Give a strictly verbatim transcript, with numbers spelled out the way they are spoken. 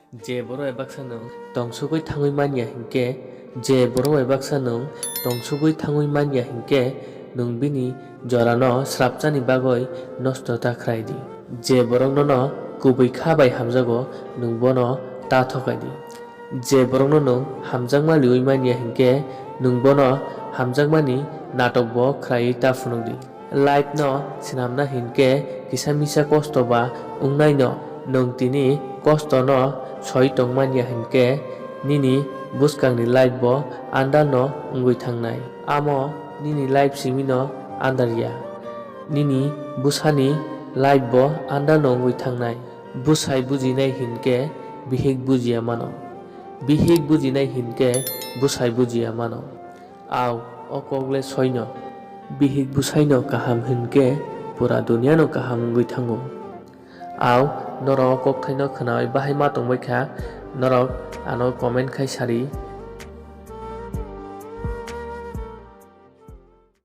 Je borok bai baksa nwng tongsugwi thangwi manya hinkhe, je borok bai baksa nwng tongsugwi thangwi manya hinkhe, nwng bini jorano srapchani bagwi nosto ta khlai di. Je borok nono kubui kha bai hamjago, nwng bono ta thokai di. Je borokno nwng hamjakma liui manya hinkhe, nwng bono hamjakmani natok bo khlaiwi ta phunuk di. Life no swnamna hinkhe kisa misa kosto ba wngnaino, nwng tini kosto no soi tongmanya hinkhe nini bwskangni life bo andal no wngwi thangnai. Amo nini life simi no andar ya. Nini bwsani life bo andal no wngwi thangnai. Bwsai bujinai hinkhe bihik bujiya mano. Bihik bujinai hinkhe bwsai bujiya mano. Au, o kok le soino. Bihik bwsaino kaham hinkhe pura duniano kaham wngwi thango. Au, norok o kokthaino khwnawi bahai ma tongbai kha, norok ano comment khai sari.